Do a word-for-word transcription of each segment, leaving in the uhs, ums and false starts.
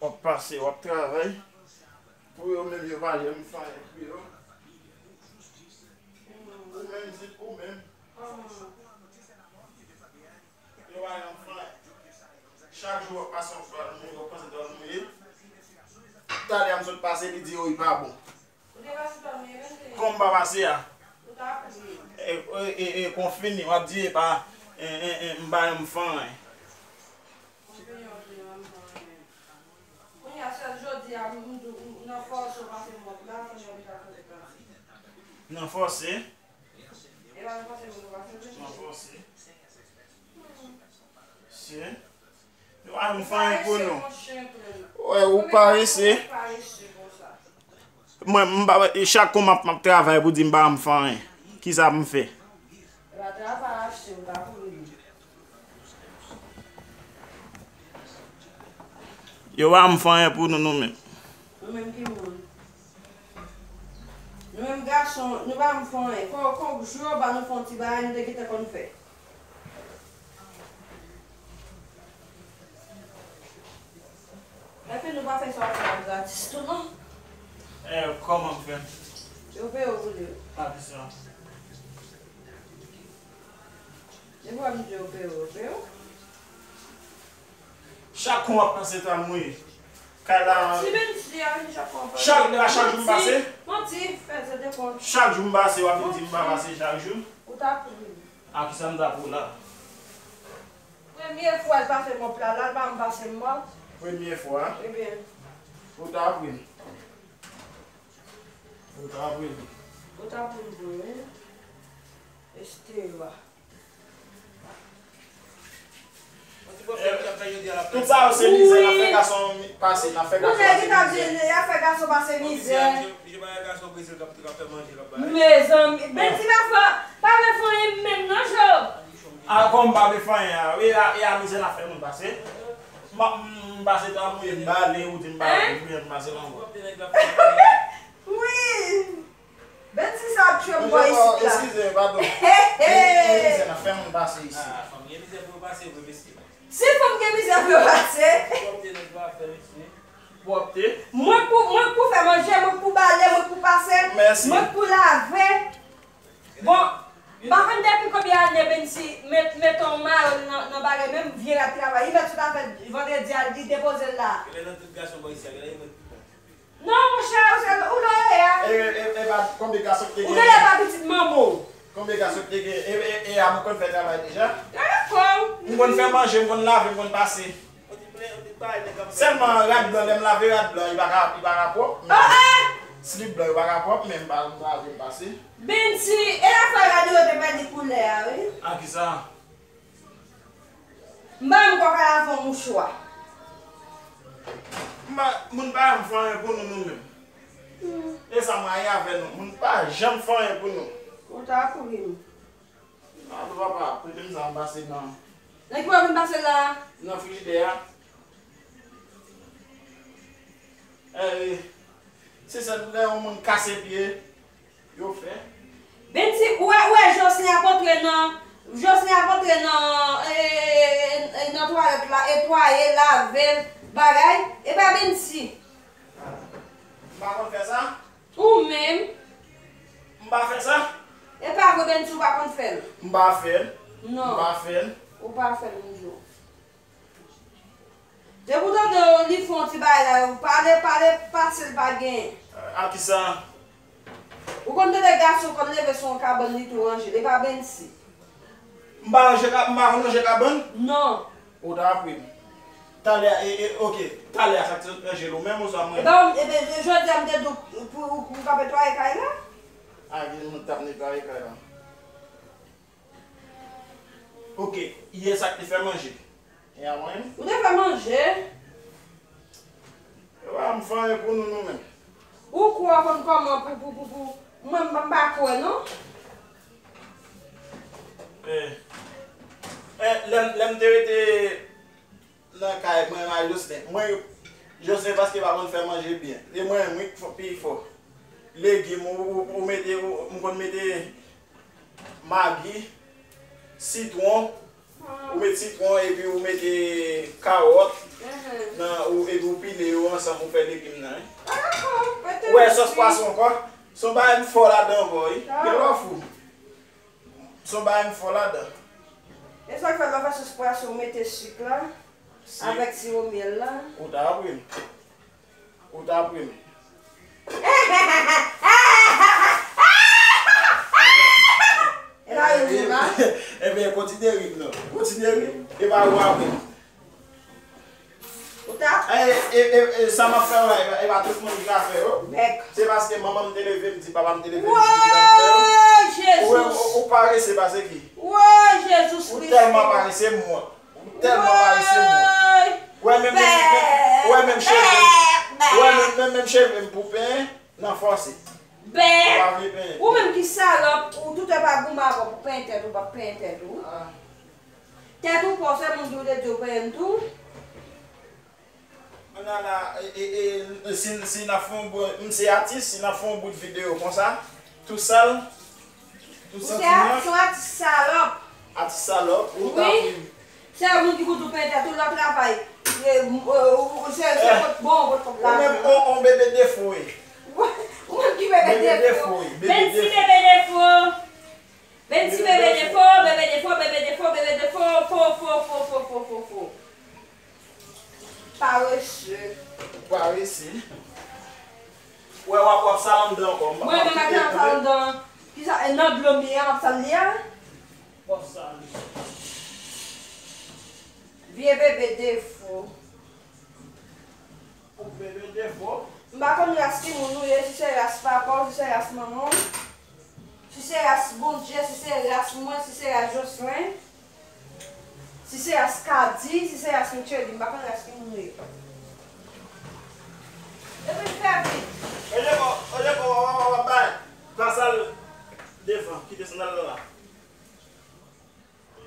W ap pase, w ap travay. Pou yo menm, yo pa janm fè anyen pou yo. Ou menm, di ou menm. Yo pa janm fè anyen. Chak jou w ap pase yon fwa, w ap panse dòl mouye. Talè a m sot pase, li di, "O, li pa bon." Kòm m pa pase a. E, e, e, e, kon fini, w ap di, "E pa, e, e, e, m pa janm fè anyen." Kounye a, sèl jodi a, m, m, m nan fòse w pase mòp la, kounye a, m ta fè sa. Nan fòse? E pa nan fòse moun yo pase vre. Nan fòse. Se. Nou pa janm fè anyen pou nou. Wè, ou parese. Mwen, m pa, e chak kou m ap, m ap travay pou di m pa janm fè anyen. Kisa m fè? Yo pa janm fè anyen pou nou, nou menm. Nou menm ki moun? Nou menm gason, nou pa janm fè anyen. Fò, fò, jou yo ba nou fè yon ti bagay, nou te gentan konn fè. Epi nou pa fè sa w fè a gratis tou, non? E, kòman m fè? Yo peye w pou li. Pa di sa. Depi w ap di yo peye w, yo peye w. Chak kou w ap panse ta mouye. Kay la. Ti Bensi a vin chak kou w ap pale. Chak, e pa chak jou m pase? Manti, fè zè de kont. Chak jou m pase, w ap vin di m pa pase chak jou? Ou ta pou vin. A kisa m ta pou la? Premye fwa l pase mòp la, la l pa m pase mòp. Premye fwa? Ebyen. Ou ta pou vin. Ou ta pou vin. Ou ta pou vin, wi. Estela. Tout sa yo se mizè n ap fè gason pase, n ap fè gason pase mizè. Mezanmi, Bensi pa fè, pa vle fè anyen menm non, Jo. A, kòm m pa vle fè anyen a, wi, e a, e a mizè n ap fè moun pase. M, m pase tan mouye, m bale, ou di m bale, m pase nan. Wi. Bensi sa ap tchwe m bò isit la. Eskize, padon. Gen mizè n ap fè moun pase isit. Si fanm gen mizè pou yo pase. Pwòpte. Mwen k pou, mwen k pou fè manje, mwen k pou bale, mwen k pou pase, mwen k pou lave. Bon, m pa konn depi konbyen ane Bensi met, met yon mayòl nan, nan bagay, menm vye rad travay. Li mèt sot avè l vandredi a, li depoze l la. Genlè nan tout gason bò isit la, genlè li mèt pi bon. Non, monchè, ou se, ou lòyè a. E, e, e, e pa konbyen gason ki te gen? Ou genlè pa pitit manman w. Konbyen gason ki te gen? E, e, e a mwen konn fè travay deja. Gade kò w. M konn fè manje, m konn lave, m konn pase. Sèlman rad blan, lè m lave rad blan, li pa ka, li pa ka pwòp, men slip blan yo pa ka pwòp, men m pa, m lave, m pase. Bensi, e la fwa rad yo te pèdi koulè a, wi. A kisa? M pa menm kwè w ka lave yon mouchwa. M pa, moun pa janm fè anyen pou nou, nou menm. E sa m rayi avè nou, moun pa janm fè anyen pou nou. Ou ta kouri m. Alo papa, prete m sa m pase nan. Nan ki bò w vin pase la? Nan frijidè a. Eh, se sèl lè yon moun kase pye, yo fè. Bensi, ou wè, ou wè Jocelyn ap antre nan, Jocelyn ap antre nan, eh, eh, nan twalèt la, etwaye, lave, bagay. E pa Bensi. M pa konn fè sa? Ou menm. M pa fè sa? E pa vre, Bensi, ou pa konn fè l. M pa fè l. Non. M pa fè l. Ou pa fè l, m di w. Depi w tande li fè yon ti bagay la, pale, pale, pase l pa genyen. A kisa? Ou konn tande gason konn leve sou yon kabann, li tou ranje l, e pa Bensi. M pa ranje ka-, m pa konn ranje kabann? Non. Ou ta apre m. Talè a, e, e, oke, talè a sa k te sot ranje l ou menm oswa mwen? E pa, e, e, jodi a m te di w pou, pou, pou w ka netwaye kay la? A, gen moun k t ap netwaye kay la. Oke, yè sa k te fè manje? E a mwen? Ou te fè manje? Yo pa m fè anyen pou nou, nou menm. Ou kwè w konn kòman pou, pou, pou, pou, mwen m pa kwè non. Eh, eh, lè m, lè m te rete nan kay mwen ak Jocelyn, mwen, Jocelyn paske pa konn fè manje byen. E mwen, mwen k fò, pi fò. Legim, ou, ou, ou mete, ou, m konn mete magi, sitwon, ou met sitwon epi ou mete kawòt nan, ou, epi ou pile yo. Ansanm ou fè legim nan, wi. Ou wè sòs pwason ankò? Se yon bagay m fò ladan ankò, wi. Gen lè w fou. Se yon bagay m fò ladan. E sa k fè lè w fè sòs pwason, ou mete sik la avèk siwo myèl la. Ou ta apre m. Ou ta apre m. E pa ri m, non. Ebyen, kontinye ri m, non. Kontinye ri m. E pa ou apre m. Ou ta? E, e, e, e, sa m ap fè yo la, e pa, e pa tout moun ki ka fè yo. Bèk. Se paske manman m te leve m di, papa m te leve m di ki jan m fè yo. Woy, Jezi! Ou, ou, ou parese pase ki? Woy, Jezi Kris! Ou tèlman parese m wont. Ou tèlman parese m wont. Woy! Ou wè menm, menm, menm, ou wè menm cheve m. Bèk, bèk. Ou wè menm, menm, menm cheve m pou penyen, nan fòse. Bèk! Ou pa vle penyen. Ou menm ki salòp, ou tout lè pa goumen avè w pou penyen tèt ou, w ap penyen tèt ou. Ah. Tèt ou pa w, se moun ki te di w penyen l tou. Kounye a la, e, e, e, si, si n ap fè yon bout, m se atis, si n ap fè yon bout videyo konsa, tou sal, tou santi mwen. Ou se a-, se yon atis salòp. Atis salòp, ou ta wi. Se moun ki pou tou penyen tèt ou, lè w travay. E, m, e, ou, ou, se, se pot bon, pot kòb la. Ou menm, on, on bebe defo, wi. Ou menm ki bebe defo. Bebe defo, wi, bebe defo. Menm si bebe defo. Bebe ti bebe defo, bebe defo, bebe defo, bebe defo, fo, fo, fo. Parese. Parese. Wè, w ap, w ap sal anndan ankò. Mwen menm ak sa anndan. Kisa, e nan dlo m ye a, m ap sal li a? W ap sal li. Vye bebe defo. Ou bebe defo. M pa konn ras ki moun ou ye, si se ras papa w, si se ras manman w, si se ras Bondye, si se ras mwen, si se ras Jocelyn, si se ras Kadi, si se ras Michely, m pa konn ras ki moun ou ye. Epi fè vit. Olye ko, olye ko, w ap bay. Pase l devan, kite sandal la la.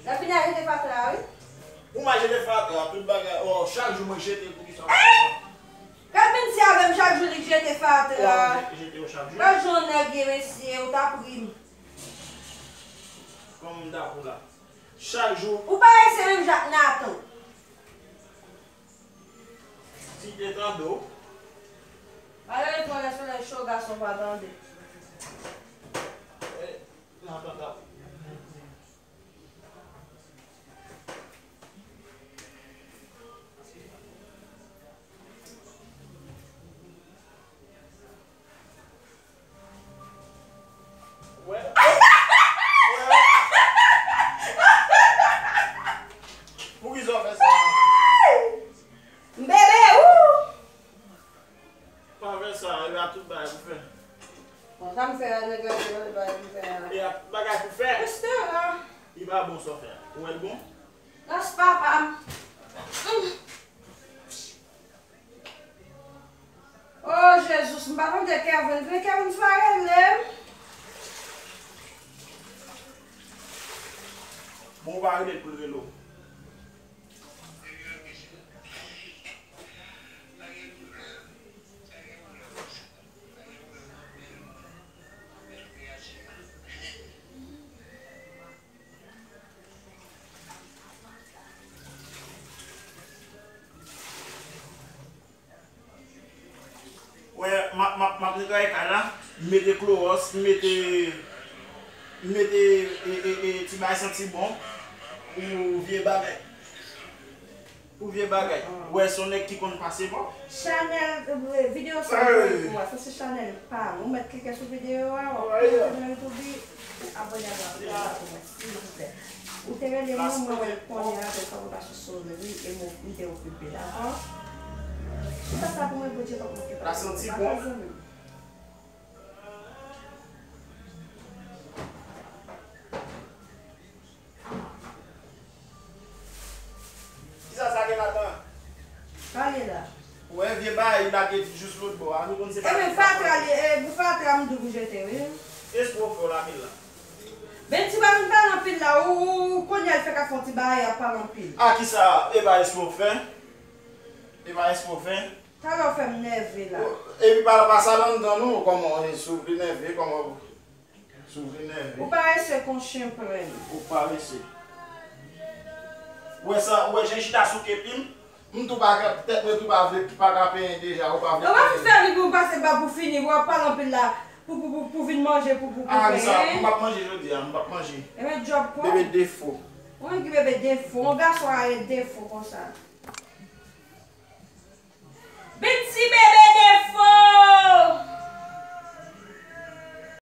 Lè fini a jete fatra, wi. Pou mwen jete fatra, tout bagay, oh, chak jou mwen jete pou ki sa. Eh! Gad menm si avè m chak jou li k jete fatra. Ou ap jete yo chak jou? Gad jan nèg ye, mesye, ou ta pri m. Kòman m ta pou la? Chak jou. Ou parese menm jan ak Nathan. Si te tande w. Malerezman, lè solèy cho, gason pa tande. Eh, Nathan ta. Wè. Wè. Poukisa w fè sa? M bebe ou? Pa fè sa, e a tout bagay pou fè. Bon, sa m fè a, nèg la di, e a tout bagay pou fè a. E a tout bagay pou fè. Estera. Li pa bon sa w fè a. Ou wè l bon? Ras papa m. Mm. Oh, Jezi, m pa tande Kevin. Vin Kevin, sa rele m. Bon, ou pa rele l pou l rele w. Wè, m ap, m ap, m ap netwaye kay la, m mete klowòs, m mete, m mete, e, e, e, ti bagay santi bon, pou vye bagay. Pou vye bagay. Ou wè, se yon nèg ki konn pase bon. Chanèl, eh, videyo sa, hey, pou mwen, sa se chanèl pa m. Ou mèt klike sou videyo a, w ap klike nan YouTube, ou abòne avèk chanèl la pou mwen, silvouplè. Ou te rele mwen, mwen wè l kounye a, se kòm ou pa sou sonri, e mwen, m te okipe, dakò? Chita sa pou mwen, Bondye p ap manke pa m. Ou pa tande zanmi m. Kisa sa gen ladan? Pale la. Ou wè vye bagay lage jous lòt bò a, nou konn se pa. Ebyen, fatra li, e, pou fatra m di w pou jete, wi. Espre w fè w la pil la. Ben, ti bagay m pale anpil la, ou, ou, ou kounye a l fèk ap fè yon ti bagay, ap pale anpil. A kisa, e pa espre w fè? E pa espre w fè? Talè w fè m nève la. Epi pa, pa sa anndan non, kòman, e, si w vle nève, kòman? Si w vle nève. Ou parese kon chen plenn. Ou parese. Ou wè sa, ou wè jan chita sou kepi m? M tou pa ka, tèt mwen tou pa vle, pa ka penyen deja, ou pa vle Ou pa fin penyen. fè li pou pase ba pou fini, pou ap pale anpil la. Pou, pou, pou, pou vin manje, pou, pou, pou Ah, Anissa, penyen. M p ap manje jodi a, m p ap manje. Ebyen, djòb kwa. Bebe defo. Ou menm ki bebe defo, yon gason a gen defo konsa.